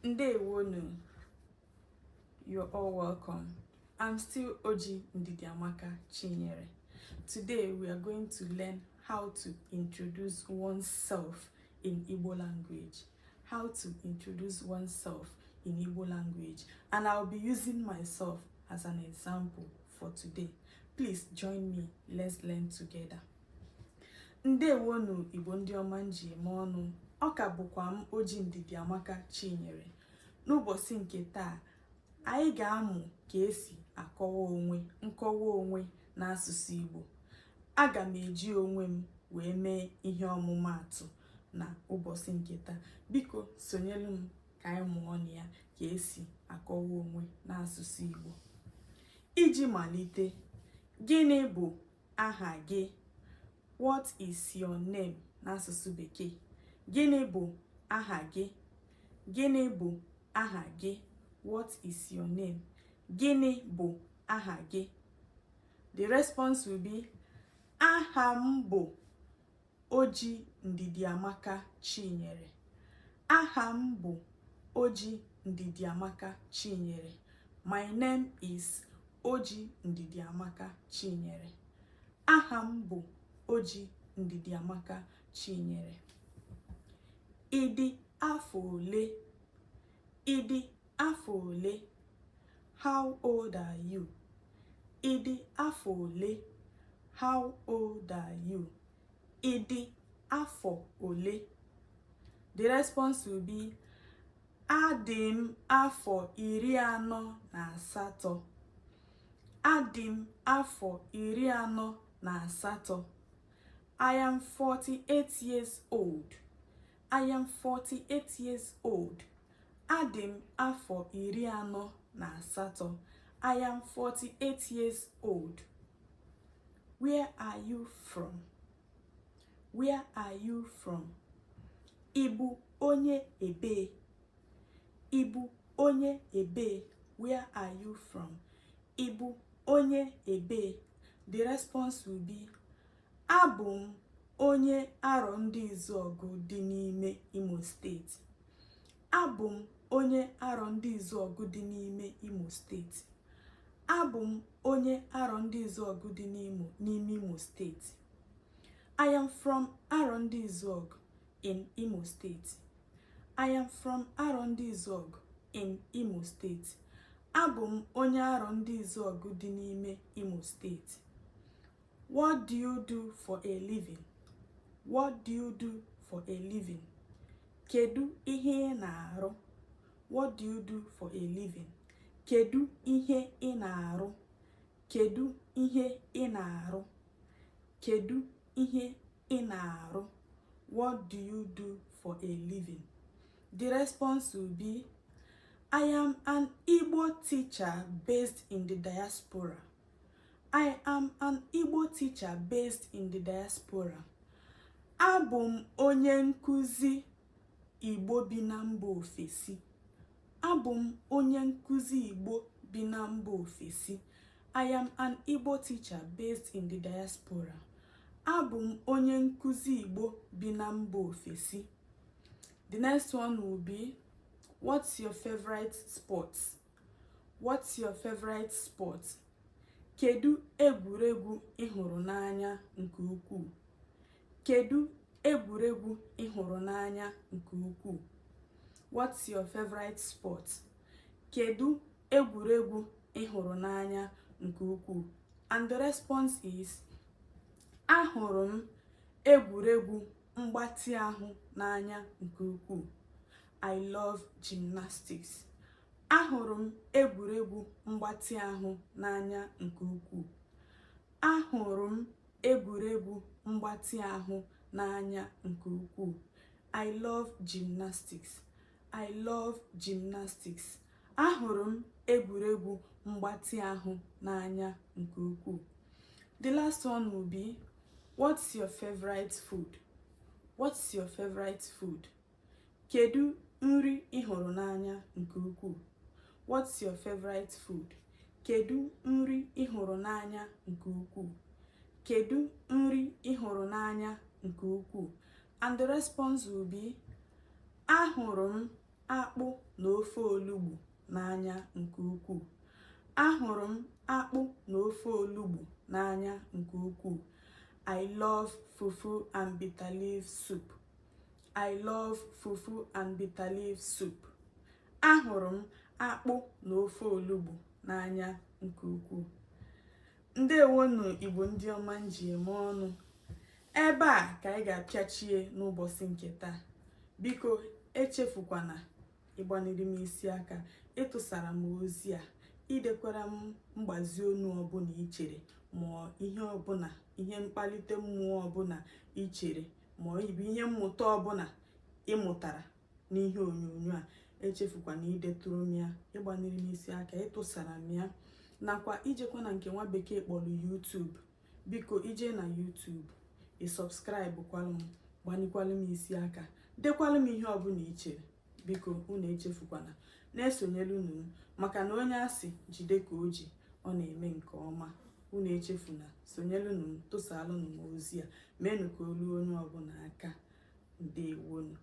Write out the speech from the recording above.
Ndewonu. You're all welcome. I'm still Oji Ndidiamaka Chinyere. Today we are going to learn how to introduce oneself in Igbo language. How to introduce oneself in Igbo language. And I'll be using myself as an example for today. Please join me. Let's learn together. Ndewonu, Igbo ndị ọma m ji eme ọnụ. Ọ ka bụkwa m, Oji Ndidiamaka Chinyere. N'ụbọchị nke taa, anyị ga-amụ ka esi akọwa onwe, nkọwa onwe n'asụsụ Igbo. Aga m eji onwe m wee mee ihe ọmụmaatụ na ụbọchị nke taa. Biko sonyelu m ka anyị mụọ na ya ka esi akọwa onwe n'asụsụ Igbo. Iji malite, gịnị bụ aha gị? What is your name n'asụsụ Bekee? Gịnị bụ aha gị? Gịnị bụ aha gị? What is your name? Gịnị bụ aha gị? The response will be, aha m bụ Oji Ndidiamaka Chinyere. Aha m bụ Oji Ndidiamaka Chinyere. My name is Oji Ndidiamaka Chinyere. Aha m bụ Oji Ndidiamaka Chinyere. Ị dị afọ ole? Ị dị afọ ole? How old are you? Ị dị afọ ole? How old are you? Ị dị afọ ole? The response will be, adị m afọ 48. Adị m afọ 48. I am 48 years old. I am 48 years old. Adị m afọ 48. I am 48 years old. Where are you from? Where are you from? Ị bụ onye ebee? Ị bụ onye ebee? Where are you from? Ị bụ onye ebee? The response will be, abụ m onye Arọ Ndị Izuọgụ dị n'ime Imo Steeti. Abụ m onye Arọ Ndị Izuọgụ dị n'ime Imo Steeti. Abụ m onye Arọ Ndị Izuọgụ dị n'Imo n'ime Imo Steeti. I am from Arọ Ndị Izuọgụ in Imo State. I am from Arọ Ndị Izuọgụ in Imo State. Abụ m onye Arọ Ndị Izuọgụ dị n'ime Imo Steeti. What do you do for a living? What do you do for a living? Kedu ihe ị na-arụ? What do you do for a living? Kedu ihe ị na-arụ? Kedu ihe ị na-arụ? Kedu ihe ị na-arụ? What do you do for a living? The response will be, I am an Igbo teacher based in the diaspora. I am an Igbo teacher based in the diaspora. Abụ m onye nkuzi Igbo bi na mba ofesi. Abụ m onye nkuzi Igbo bi na mba ofesi. I am an Igbo teacher based in the diaspora. Abụ m onye nkuzi Igbo bi na mba ofesi. The next one will be, what's your favorite sport? What's your favorite sport? Kedu egwuregwu ị hụrụ n'anya nke ukwuu? Kedu egwuregwu ị hụrụ n'anya nke ukwuu? What's your favorite sport? Kedu egwuregwu ị hụrụ n'anya nke ukwuu? And the response is, ahụrụ m egwuregwu mgbatị ahụ n'anya nke ukwuu. I love gymnastics. Ahụrụ m egwuregwu mgbatị ahụ n'anya nke ukwuu. Ahụrụ m egwuregwu mgbatị ahụ n'anya nke ukwuu. I love gymnastics. I love gymnastics. Ahụrụ m egwuregwu mgbatị ahụ n'anya nke ukwuu. The last one will be, what's your favorite food? What's your favorite food? Kedu nri ị hụrụ n'anya nke ukwuu? What's your favorite food? Kedu nri ị hụrụ n'anya nke ukwuu? Kedu nri ị hụrụ n'anya nke ukwuu? And the response will be, ahụrụ m akpụ na ofe. ofe olugbu n'anya nke ukwuu. Ahụrụ m akpụ na ofe olugbu n'anya nke ukwuu. I love fufu and bitter leaf soup. I love fufu and bitter leaf soup. Ahụrụ m akpụ na ofe olugbu n'anya nke ukwuu. Ndewonu, Igbo ndị ọma m ji eme ọnụ. Ebe a ka anyị ga-apịachie n'ụbọchị nke taa. Biko, echefukwana ịgbaniri m isi aka, ịtụsara m ozi a, idekwara m mgbazi onu ọbụla i chere, ma ihe ọbụla, ihe mkpalite mmụọ ọbụla i chere, ma ọ bụ ihe mmụta ọbụla ị mụtara n'ihe onyonyo a. Echefukwana idetụrụ m ya, ịgbaniri m isi aka, ịtụsara m ya, nakwa ijekwa na nke nwa bekee kpọrọ YouTube. Biko, ije na YouTube, ị subscribe kwalụ m, gbanikwalụ m isi aka, dekwalụ m ihe ọbụla i chere. Biko, unu echefukwana na-esonyere unu m, maka na onye asị jide ka o ji, ọ na-eme nke ọma. Unu echefuna, sonyelunu m, tụsalụnụ m ozi a, meenụ ka o ruo onye ọbụla aka. Ndewonu.